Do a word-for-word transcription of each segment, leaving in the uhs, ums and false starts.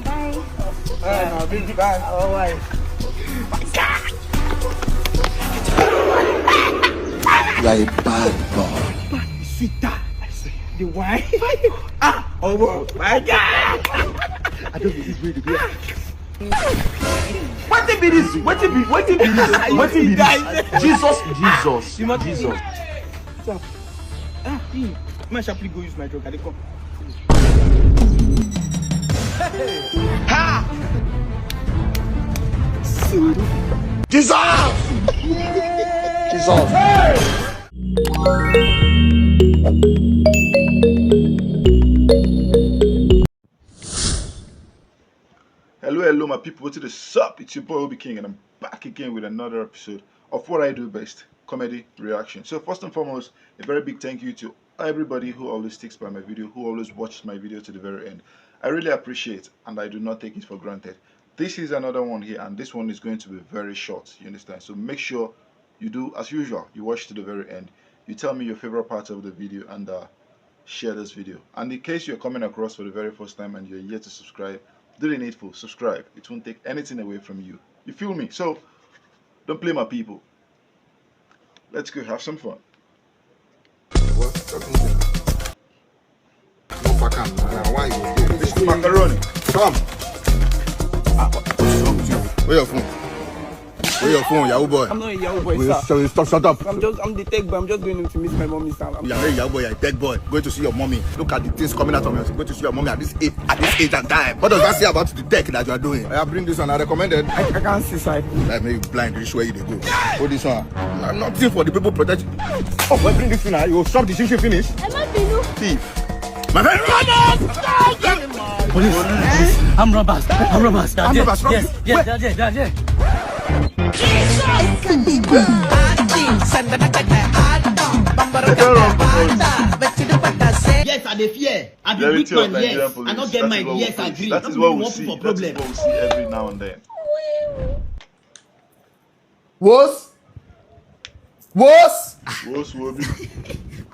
Bye. Bye, my baby. Bye. Our wife. You are a bad boy. Sweetheart, I say, the wife. Ah, oh, my God. I don't believe you. Wetin be this? Wetin be wetin be this? Wetin be this? Jesus, Jesus, Jesus. Ah, hmm. Man, sharply go use my drug. I dey come. Ha! Jesus! Jesus! Hello, hello, my people. What's the sup? It's your boy Obi King, and I'm back again with another episode of what I do best, comedy reaction. So first and foremost, a very big thank you to everybody who always sticks by my video, who always watches my video to the very end. I really appreciate, and I do not take it for granted. This is another one here, and this one is going to be very short. You understand? So make sure you do as usual. You watch to the very end. You tell me your favorite parts of the video and uh, share this video. And in case you're coming across for the very first time and you're yet to subscribe, do the needful, subscribe. It won't take anything away from you. You feel me? So don't play my people. Let's go have some fun. What? Talking to you. No pack am. Why you? This is macaroni. Come. Ah, what's wrong with you? Where your phone? Where your phone, Yahoo boy? I'm not a Yahoo boy, Will sir. you shut, stop, shut up. I'm just, I'm the tech boy. I'm just doing it to meet my mommy, sir. I'm You're not a Yahoo boy, you're a tech boy. Going to see your mommy. Look at the things coming out of your. Going to see your mommy at this age, at this age and time. What does that say about the tech that you are doing? I bring this one. I recommended. I, I can't see, sir. Like, make you blind, reach where you dey go. Hold this one. Na nothing for the people protect. Oh, well, bring this thing. You stop the shit finish. Ẹ má bínú. Thief. My friend, run out! Police, police, armed robbers, armed robbers, they are Armed there, robbers, yes, robbers. yes, they are there, they are there. Yes, I dey fear. I be weak Reality of man, Nigerian yes. police. I no get That my is what we yes face. Agree. That No is be what we we wan see. Put for That is problem. What we see every now and then. Wos? Wos? Wos Wobi.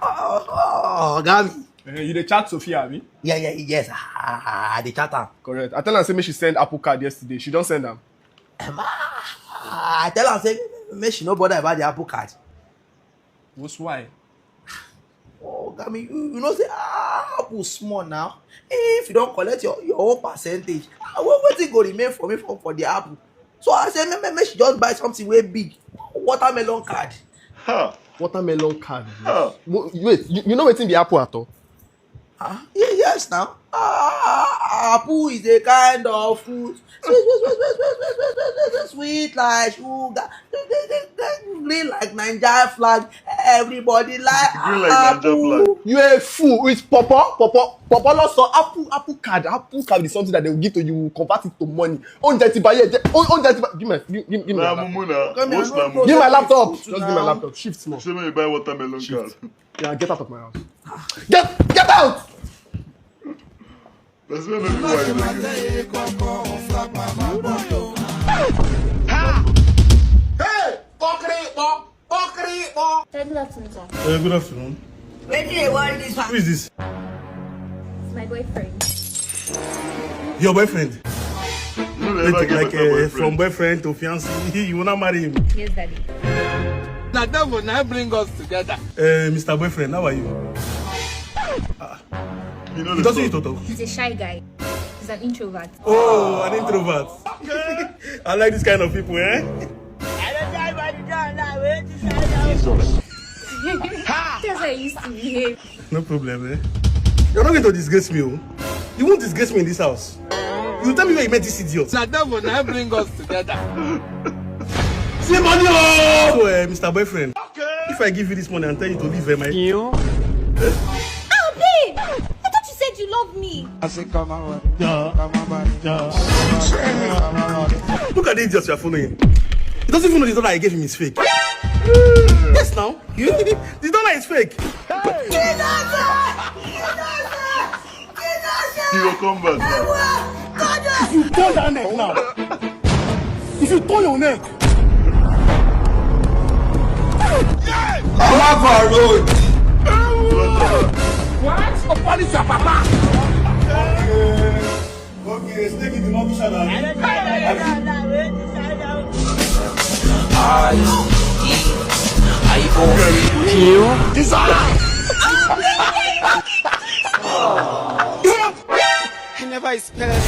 Oh, Gami. Eh, you dey chat Sophia, abi? Yeah, yeah, yes. Ah, the chat am. Correct. I tell her say make she send Apple card yesterday. She don send am. Ah, I tell am say make she no bother about the Apple card. What's why? Oh, Gami, you, you know say ah, Apple small now. If you don collect your, your own percentage, ah, what wetin go remain for me for, for the Apple? So I say make, make, make she just buy something wey big. Watermelon card. Ha! Watermelon card. Ha! Mo- Wait, you, you know wetin be Apple at all? Ah, ye- yes now. Ah, Apple is a kind of fruit. Sweet, sweet, sweet, sweet, sweet, sweet, sweet, sweet, sweet like sugar. Green like Naija flag. Everybody like Green like Naija Apple. flag. You a fool. It's pawpaw, pawpaw, pawpaw. Lost Apple, Apple card. Apple card is something that they will give to you, convert it to money. Oúnjẹ ti báyé jẹ́. Oúnjẹ ti bá. Give me, give, give, give me Na that. mumu na. Come here, What's no na go mumu? Give me my Apple laptop. food Just give me my now. Laptop. Shift small. Say make you buy watermelon card. Yeah, get out of my house. Get, get out. That's why no be wise again. Hey, good afternoon, sir. Uh, good afternoon. Wetin dey worry this Who one? Is this? It's my boyfriend. Your boyfriend? You know, they ever get like uh, boyfriend. From boyfriend to fiancé, you wanna marry him? Yes, daddy. Na devil na bring us together. Uh, Mister Boyfriend, how are you? You know He doesn't used to talk. He's a shy guy. He's an introvert. Oh, an introvert. I like this kind of people, eh? That's how I used to behave. No problem, eh? You're not going to disgrace me, oh. You won't disgrace me in this house. You tell me where you met this idiot. Na devil na bring us together. See money, oh! So, uh, Mister Boyfriend, if I give you this money and tell you to leave, eh, my... Oh, babe! I thought you said you love me. I say come on, come on. Look at the idiot you're following. He doesn't even know the dollar I gave him is fake. Yes, now. The dollar is fake. He will come back now. If you turn that neck now, if you turn your neck, Cover road. What? Opa, this your papa. Take it to mortgage and I never expected it.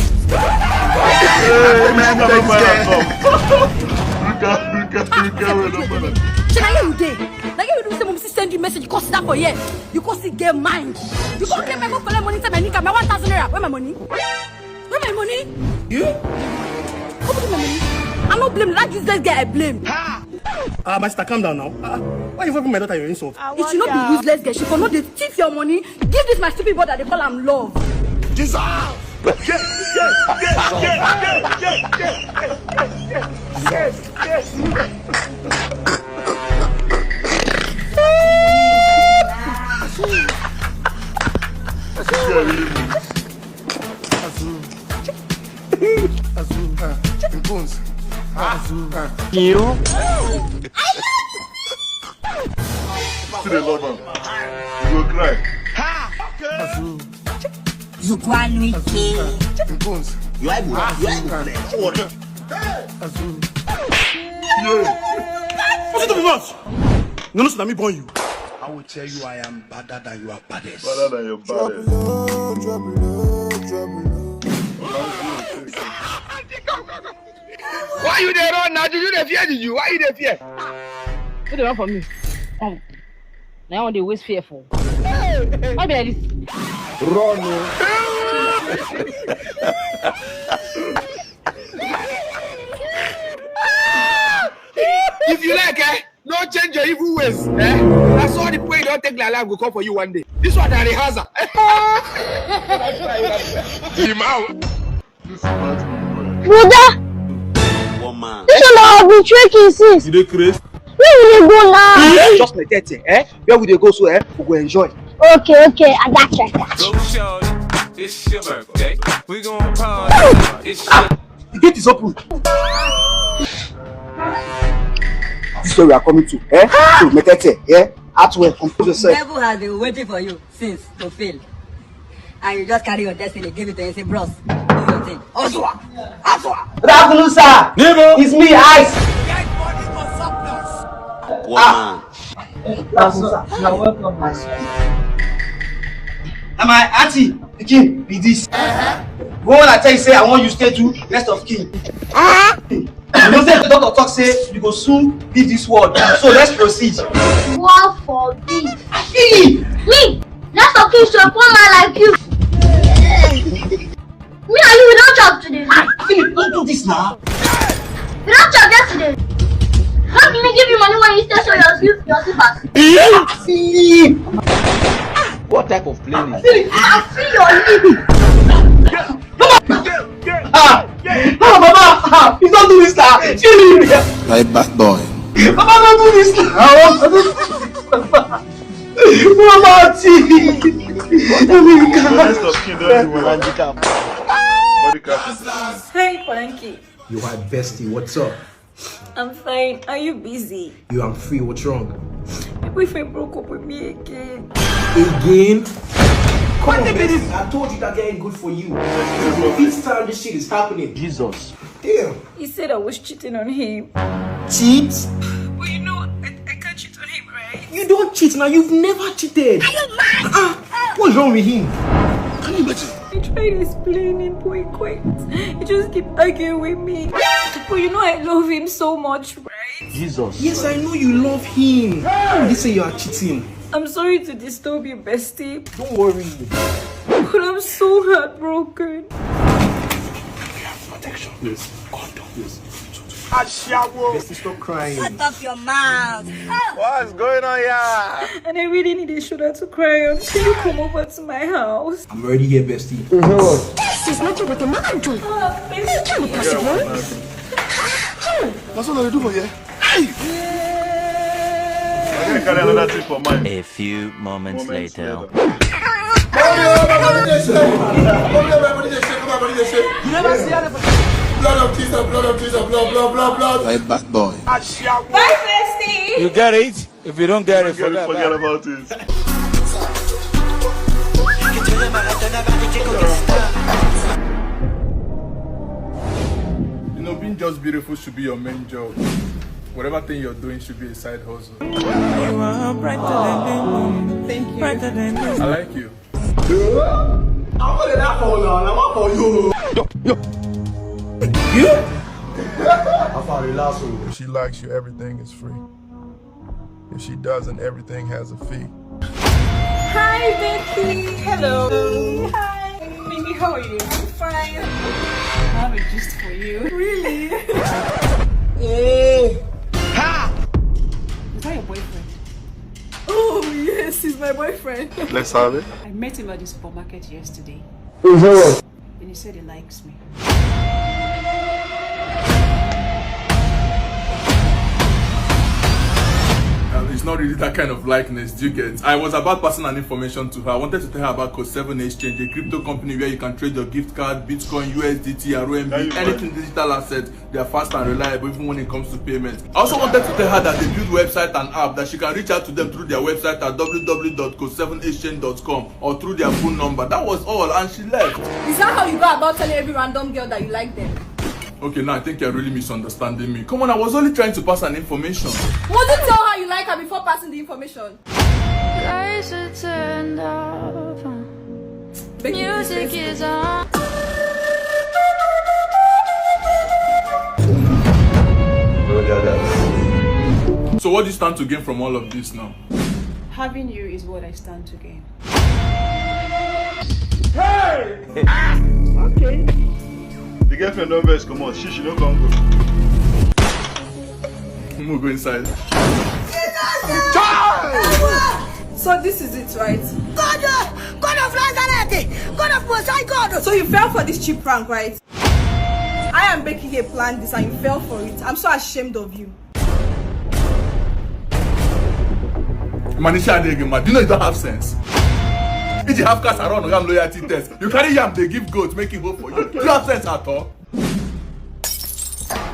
Shey na you dey? Na you do say mom send you message, you come sit down for here. You come still get mind. You come get my go collect money, tell my nigga, my one thousand naira. Where my money? Where my money? You? Come get my money. I no blame that useless guy. I blame. Ah, my sister, calm down now. Ah, why you even my daughter your insult? If she no be useless girl, she for no dey thief your money. Give this my stupid brother, they call am love. Jesus! Yes, yes, yes, yes, yes, yes, yes, yes, yes, yes, yes, yes. Azul. Azul. Ah, in bones. Azul. Ah. You? See the love am. You go cry. Azul. Zukwalui. Azul. Ah, in bones. You are good. You are good. Don't worry. Azul. Yeah. What's it to be much? No, no, na me born you. I will tell you I am badder than your baddest. Better than your baddest. Why you dey run now? Did you dey fear? Did you? Why you dey fear? Who dey run from me? Come. Now I want dey waste fear for. Why be like this? Run. If you like, eh? No change your evil ways. Eh? That's all the pain don't take like life will come for you one day. This one a rehearsal. Him out. This is bad boy. Buddha, Woman. This one na our betrayal since. You dey craze? Where we dey go now? Just meditate, eh? Where we dey go so, eh? We go enjoy. Okay, okay, I got you. I got you. Go shorty, it's your birthday. We gon' party. It's your The gate is open. This is where we are coming to, eh? So meditate, eh? At work, compose yourself. Devil has been waiting for you since to fail. And you just carry your destiny, give it to him, say, bros, do your thing. Oswa! Oswa! Good afternoon, sir. Neighbor. It's me, Ice. Woman. That's sir. You're welcome, my son. Na my auntie pikin be this. Go on and tell you say I want you stay to next of kin. You know say the doctor talk say you go soon leave this world. So let's proceed. God forbid. Me, next of kin should a poor man like you. Me and you, we don't chop today. Philip, don't do this now. We don't chop yesterday. How can we give you money when you still show your slip, your slippers? Philip. What type of planning? I see your lip. Ah! Ah, Baba! Ah, you don't do this now! Philip! You're a bad boy. Baba, don't do this now! Mama, see! Next of kin don do one. Handicap. Body cap. Hey, Frankie. You are bestie. What's up? I'm fine. Are you busy? You, I'm free. What's wrong? My boyfriend broke up with me again. Again? Come on, bestie. I told you that guy ain't good for you. This is the fifth time this shit is happening. Jesus. Damn. He said I was cheating on him. Cheat? But you know, I, I can't cheat on him, right? You don't cheat now. You've never cheated. Are you mad? Uh-uh. What's wrong with him? Can you imagine? I tried explaining, but he quit. He just keep arguing with me. But you know I love him so much, right? Jesus. Yes, I know you love him. Why would you say you are cheating? I'm sorry to disturb you, bestie. Don't worry. But I'm so heartbroken. Protection. Yes. Condom. Yes. Ashawo. Bestie, stop crying. Shut up your mouth. What's going on here? And I really need a shoulder to cry on. Can you come over to my house? I'm already here, bestie. This is not what a man do. Oh, please. It can't be possible. That's what I do for you. Hey! I gotta carry another thing for mine. A few moments later. You never see anything. Blood of Jesus, blood of Jesus, blood, blood, blood, blood. You're a bad boy. Bye, bestie. You get it? If you don't get it, forget, Forget about it. Being just beautiful should be your main job. Whatever thing you're doing should be a side hustle. You are brighter than the moon. Thank you. Brighter than the I like you. I'm gonna laugh for now. I'm not for you. Afa, relax o. If she likes you, everything is free. If she doesn't, everything has a fee. Hi, Becky. Hello. Hi. Baby, how are you? I'm fine. I have a gist for you. Really? Oh. Is that your boyfriend? Oh, yes, he's my boyfriend. Let's have it. I met him at the supermarket yesterday. And he said he likes me. Uh, it's not really that kind of likeness, do you get? I was about passing an information to her. I wanted to tell her about Code seven Exchange, a crypto company where you can trade your gift card, Bitcoin, U S D T, R O M B, anything digital asset. They are fast and reliable even when it comes to payment. I also wanted to tell her that they build website and app, that she can reach out to them through their website at w w w dot code seven exchange dot com or through their phone number. That was all, and she left. Is that how you go about telling every random girl that you like them? Okay, now I think you're really misunderstanding me. Come on, I was only trying to pass an information. Wasn't tell her you like her before passing the information. Lights are turned off. Becky, Music please. Is on. So what do you stand to gain from all of this now? Having you is what I stand to gain. The girlfriend don vex comot. She she no come go. We'll go inside. So this is it, right? God, uh, God of Nazareth, God of Most High God. So you fell for this cheap prank, right? I and Becky here planned this and you fell for it. I'm so ashamed of you. Manisha Adegema, do you know you don't have sense? If you have cars around, you have loyalty test. You carry yam, they give goat, make it hope for you. Do you have sense at all?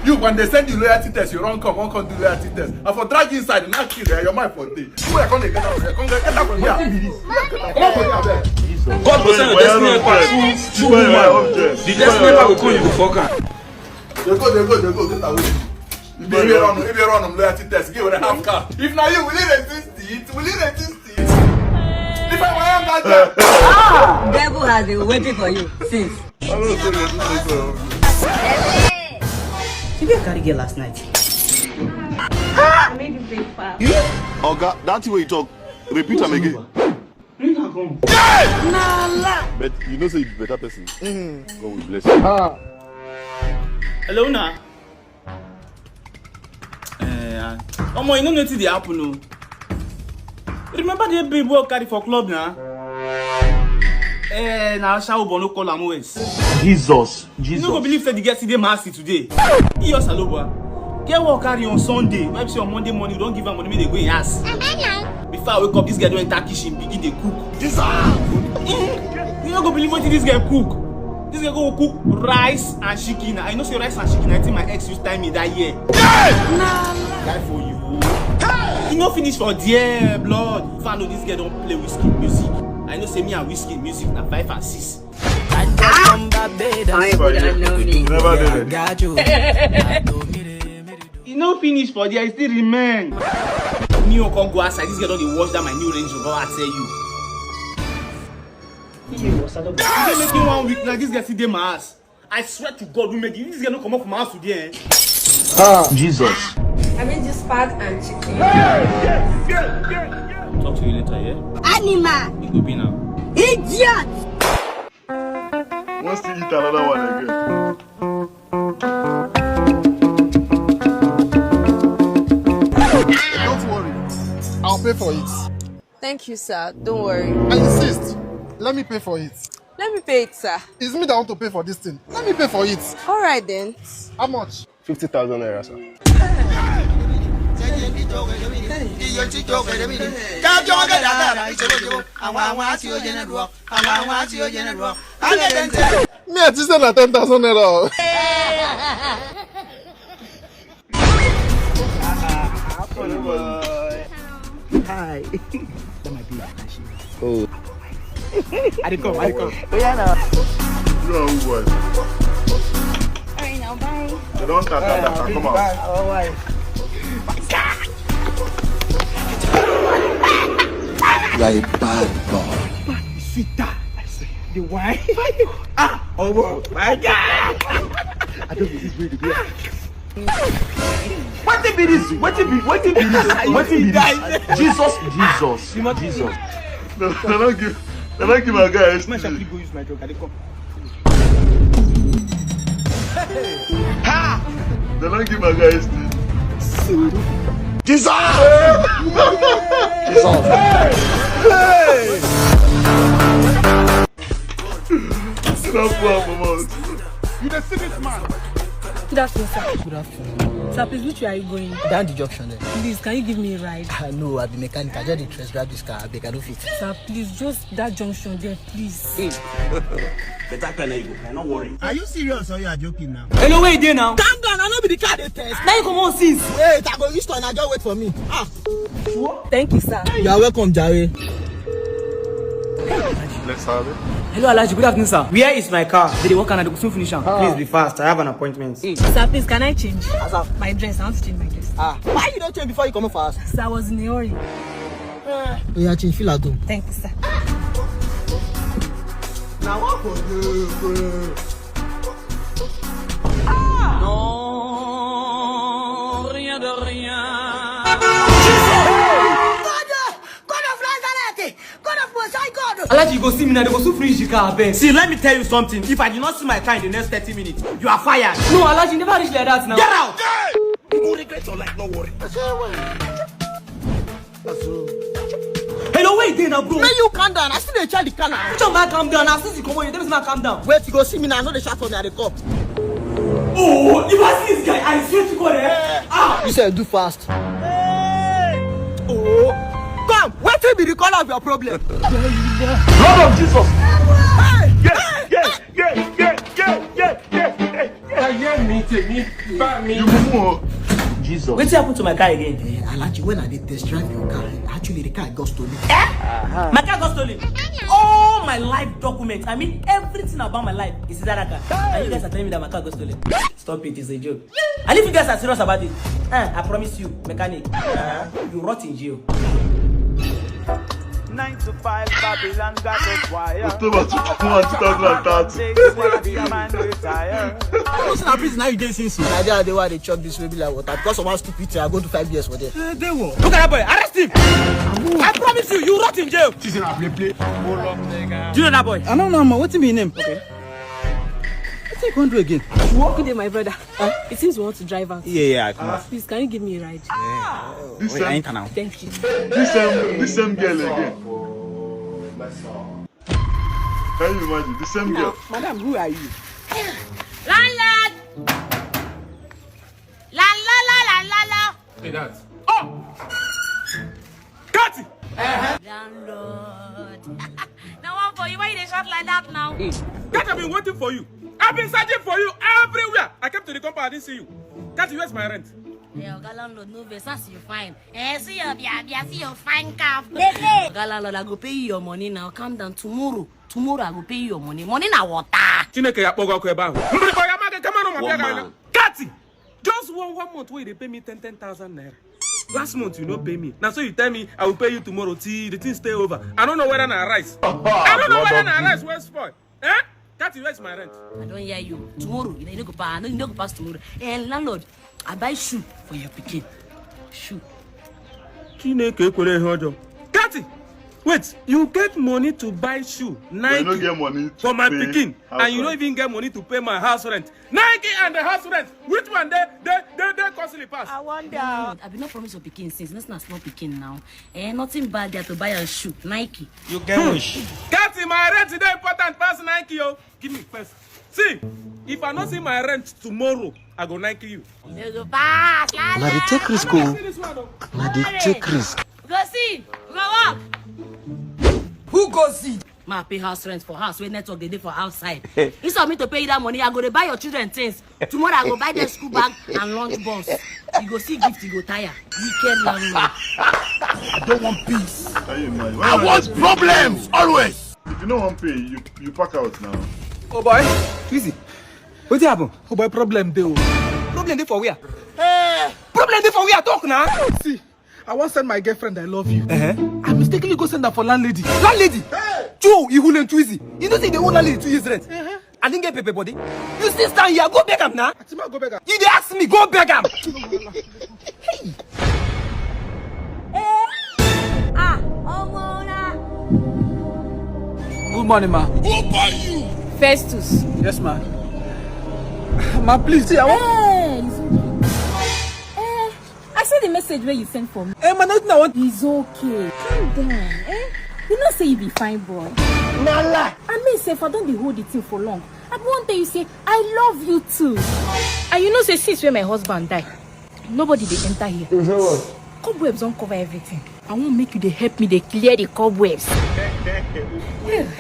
You, when they send you loyalty test, you run come, won't come do loyalty test. I for drag you inside, not kill you, your mind for day. Who are gonna get out of here? Come get out from here. Come out from here, abeg. God go send your destiny helper through through woman. The destiny helper go come, you go fuck am. They go, they go, they go, get away. If you run, if you run, loyalty test, give it a half car. If not you, will you resist it? Will you resist it? If I were that guy. Devil has been waiting for you since. I don't say this. She be a carry girl last night. I made you breakfast. Oga, that thing wey you talk, repeat am again. Bring her come. But you know say you be better person. God will bless you. Hello, una. Eh, ah, omo, you no know wetin dey happen o. Remember the babe wey we carry for club na? Eh, na ashawo but no call am O S. Jesus, You no go Jesus. Believe say the girl still dey my house till today. Iyo Saloba. Girl wey we carry on Sunday, wey be say on Monday morning we don give am money make dey go im house. Before I wake up, this girl don enter kitchen, begin dey cook. Jesus! Eh, you no go believe wetin this girl cook. This girl go cook rice and chicken. I know say rice and chicken, I think my ex use time me that year. Die for you. E no finish for there, blood. If I know this girl don play Wizkid music, I know say me and Wizkid music na five and six. I would have known it. Never did it. E no finish for there, e still remain. Me o come go outside, this girl don dey wash down my new Range Rover, I tell you. E dey make me one week now, this girl still dey my house. I swear to God, who make you? This girl no comot from my house today, eh? Jesus. I mean, just fat and chicken. Talk to you later, yeah? Animal. You go be now. Idiot. Wan still eat another one again. Don't worry, I'll pay for it. Thank you, sir. Don't worry. I insist. Let me pay for it. Let me pay it, sir. It's me that want to pay for this thing. Let me pay for it. All right then. How much? Fifty thousand naira, sir. Me, I just said na ten thousand naira. Hi. That might be my passion. Oh. I dey come, I dey come. You are who boy? All right, now bye. Don't tata tata, come out. You are a bad boy. Sweeter, I say, the wine. Ah, oh, my God. I don't believe you. Wetin be this? Wetin be wetin be this? Wetin be this? Jesus, Jesus, Jesus. They don't give, they don't give my guy Make sure S T D. Go use my drug. I dey come. They don't give my guy S T D. Jesus! Jesus! Sit down for a moment. You dey see this man? Good afternoon, sir. Good afternoon. Sir, please, which way are you going? Down the junction there. Please, can you give me a ride? Ah, no, I be mechanic. I just dey test drive this car. I beg, I don't fit. Sir, please, just that junction there, please. Better plan you go. No worry. Are you serious or you are joking now? Hello, where you dey now? Calm down, I no be the car dey test. Now you come on since. Wait, I go reach turn, I just wait for me. Ah, Thank you, sir. you are welcome, Jare. Let's have it. Hello, Alhaji. Good afternoon, sir. Where is my car? They dey work and I go soon finish am. Please be fast. I have an appointment. Sir, please, can I change? My dress. I want to change my dress. Ah, why you don't change before you come fast? Sir, I was in a hurry. Oh yeah, change feel at home. Thank you, sir. Now what for you? Alhaji, you go see me now. They go soon finish the car, abeg. See, let me tell you something. If I did not see my car in the next thirty minutes, you are fired. No, Alhaji, never reach like that now. Get out! You go regret your life, no worry. Hello, where you dey now, bro? May you calm down. I still dey try the car now. Which one man calm down? Now since you come on, you tell me say man calm down. Wait, you go see me now. I know the shot for me at the cop. Oh, if I see this guy, I swear to God, eh? Ah! You said do fast. Oh, come. Wetin be the color of your problem? Blood of Jesus. Hey! Yeah, yeah, yeah, yeah, yeah, yeah, yeah, yeah, yeah, yeah. Ayé mi tèmi bá mi. You move on. Jesus. Wetin happen to my car again? Eh, Alhaji, when I dey test drive your car, eh, actually the car got stolen. My car got stolen. All my life documents, I mean everything about my life is inside that car. And you guys are telling me that my car got stolen. Stop it, it's a joke. And if you guys are serious about it, eh, I promise you, mechanic, you rot in jail. Nine to five, Babylon got us wired. October two thousand and thirty. Big man retire. What's na prison now you dey since? Na there I dey where I dey chop this wey be like water because of one stupid thing I go do five years for there. Look at that boy, arrest him. I promise you, you rot in jail. She's in a play play. Do you know that boy? I don't know, man. Wetin be him name? Okay. Wetin you come do again? Good day, my brother. It seems you want to drive out. Yeah, yeah, I come. Please, can you give me a ride? This Wait, I same, enter now. Thank you. this same, this same girl again. Can you imagine? The same girl. Madam, who are you? Landlord! Landlord! Hey, that. Oh! Cathy! Landlord! Now one for you. Why you dey shout like that now? Cathy, I've been waiting for you. I've been searching for you everywhere. I came to the compound, I didn't see you. Cathy, where's my rent? Hey, Oga Landlord, no vex as you fine. Eh, see your bia bia, see your fine calf. Oga Landlord, I go pay you your money now. Calm down. Tomorrow, tomorrow I go pay you your money. Money na water. Chineke ya kpọgo ọkụ ebe ahụ. Mgbịrịgba ya amaghị, kama na ụmụ bịa gara. Cathy, just one, one month wey you dey pay me ten, ten thousand naira. Last month you no pay me. Na so you tell me I will pay you tomorrow till the thing stay over. I don't know whether na rice. I don't know whether na rice wey spoil. Eh? Cathy, where's my rent? I don hear you. Tomorrow, you know, you no go pass, you no go pass tomorrow. Eh, landlord, I buy shoe for your pikin. Shoe. Chineke ekwere ihe ọjọọ. Cathy, wait, you get money to buy shoe, But you no Nike, get money to for my pay pikin, house and you no rent. Even get money to pay my house rent. Nike and the house rent. Which one dey, dey, dey, dey costly pass? Landlord, I be not promise your pikin since. Not na small pikin now. Eh, nothing bad there to buy am shoe. Nike. You get wish. Cathy, my rent dey important pass Nike o. Give me first. See, if I no see my rent tomorrow, I go Nike you. You go pass. Na dey take risk o. See this one o. Na dey take risk. Go see. Go work. Who go see? Ma pay house rent for house wey network dey dey for outside. Instead of me to pay you that money, I go dey buy your children things. Tomorrow I go buy them school bag and lunch box. You go see gift, you go tire. Wicked landlord. I don't want peace. Can you imagine? I want problems always. If you no wan pay, you you pack out now. Oh boy, easy. Wetin happen? Oh boy, problem dey o. Problem dey for where? Problem dey for where? Talk na. See, I wan send my girlfriend I love you. Uh-huh. I mistakenly go send am for landlady. Landlady? Joe, Ihule Ntwizi. You know say the old landlady two years rent. Uh-huh. I didn't get paper body. You still stand here. Go beg am na. Atima, go beg am. You dey ask me, go beg am. Hey. Eh? Ah, ọmọ na. Good morning, ma. Who born you? Festus. Yes, ma. Ma, please, see, I want. Eh, it's okay. Eh, I see the message where you sent for me. Eh, ma, nothing I want. It's okay. Calm down. Eh? You know say you be fine boy. Na lie. I mean, sef, I don dey hold the thing for long. I wan tell you say I love you too. And you know say since when my husband die, nobody dey enter here. You say what? Cobwebs don cover everything. I wan make you dey help me dey clear the cobwebs.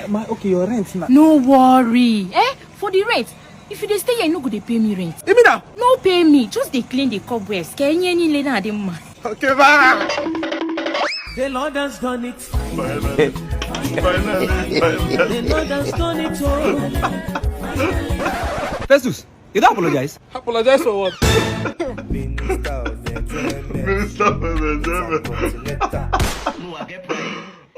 Ma, okay, your rent na. No worry. Eh? For the rent, if you dey stay here, you no go dey pay me rent. Even now? No pay me. Just dey clean the cobwebs. Kenye ni le na de ma. Okay, bye. The Lord has done it. Finally, finally, finally. The Lord has done it. Oh. Festus, you don't apologize. Apologize for what? Minister of Enjoyment.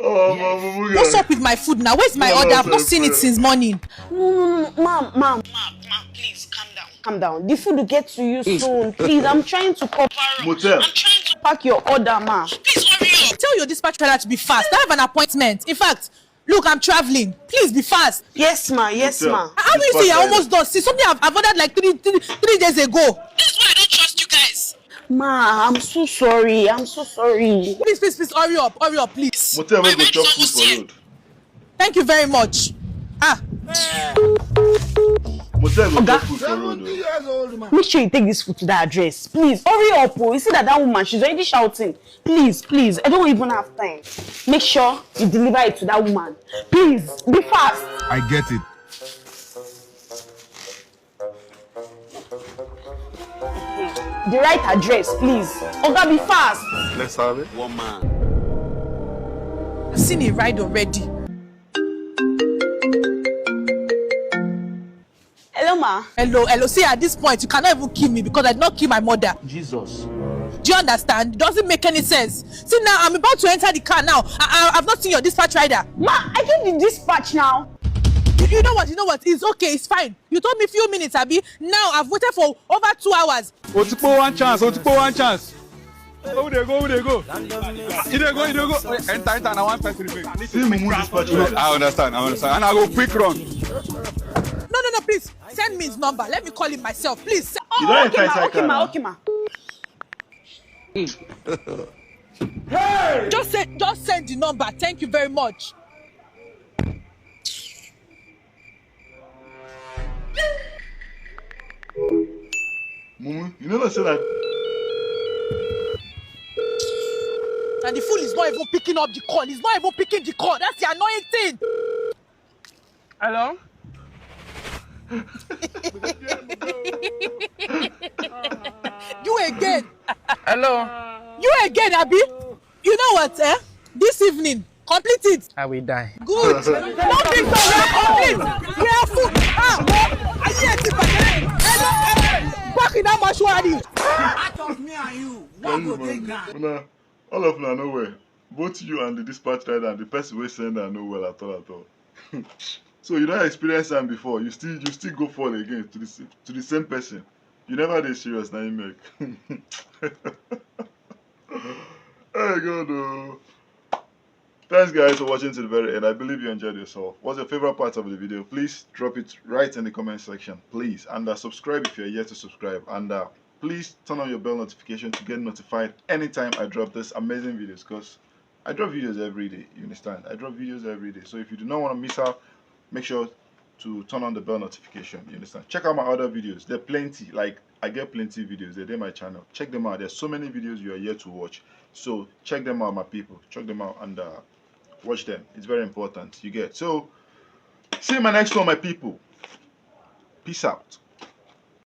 Oh, Mama Muga. What's up with my food now? Where's my order? I've not seen it since morning. No, no, no, ma'am, ma'am, ma'am, ma'am, please calm down. Calm down. The food will get to you soon. Please, I'm trying to cover up. Motel. I'm trying to pack your order, ma. Please hurry up. Tell your dispatch rider to be fast. I have an appointment. In fact, look, I'm traveling. Please be fast. Yes, ma. Yes, ma. How do you say you're almost done? See, something I've, I've ordered like three, three, three days ago. This is why I don't trust you guys. Ma, I'm so sorry. I'm so sorry. Please, please, please, hurry up, hurry up, please. Motel wey go chop food for road. Thank you very much. Ah. Motel go chop food for road. Seventy years old man. Make sure you take this food to that address. Please, hurry up. Oh. You see that that woman, she's already shouting. Please, please, I don't even have time. Make sure you deliver it to that woman. Please, be fast. I get it. The right address, please. Oga, be fast. Let's have it. One man. I've seen a ride already. Hello, ma. Hello, hello. See, at this point, you cannot even kill me because I did not kill my mother. Jesus. Do you understand? It doesn't make any sense. See, now I'm about to enter the car now. I, I, I've not seen your dispatch rider. Ma, I get the dispatch now. You, you know what? You know what? It's okay. It's fine. You told me few minutes, abi. Now I've waited for over two hours. Otipo one chance, Otipo one chance. Who dey go, who dey go? He dey go, he dey go. Oh, enter, enter, na one person remain. See mumu dispatch. I understand, I understand. And I go quick run. No, no, no, please. Send me his number. Let me call him myself, please. You don't enter inside car now. Okay, ma. Just send, just send the number. Thank you very much. Mumu, you know say that. And the fool is not even picking up the call. He's not even picking the call. That's the annoying thing. Hello? You again. Hello? You again, abi? You know what, eh? This evening, complete it. I will die. Good. No big problem. Complete. We are full. Ah, well, I hear it. Hello, hello. Back in that mortuary. Out of me and you, what go take ground? Una, all of una no well. Both you and the dispatch rider and the person wey send am no well at all, at all. So you don experience am before. You still, you still go fall again to the sa-, to the same person. You never dey serious, na im make. Hey God, oh. Thanks, guys, for watching to the very end. I believe you enjoyed yourself. What's your favorite part of the video? Please drop it right in the comment section, please. And, uh, subscribe if you're yet to subscribe. And, uh, please turn on your bell notification to get notified anytime I drop this amazing videos, 'cause I drop videos every day. You understand? I drop videos every day. So if you do not want to miss out, make sure to turn on the bell notification. You understand? Check out my other videos. There are plenty. Like, I get plenty videos. They're there my channel. Check them out. There's so many videos you are yet to watch. So check them out, my people. Check them out and, uh, watch them. It's very important. You get. So see you in my next one, my people. Peace out.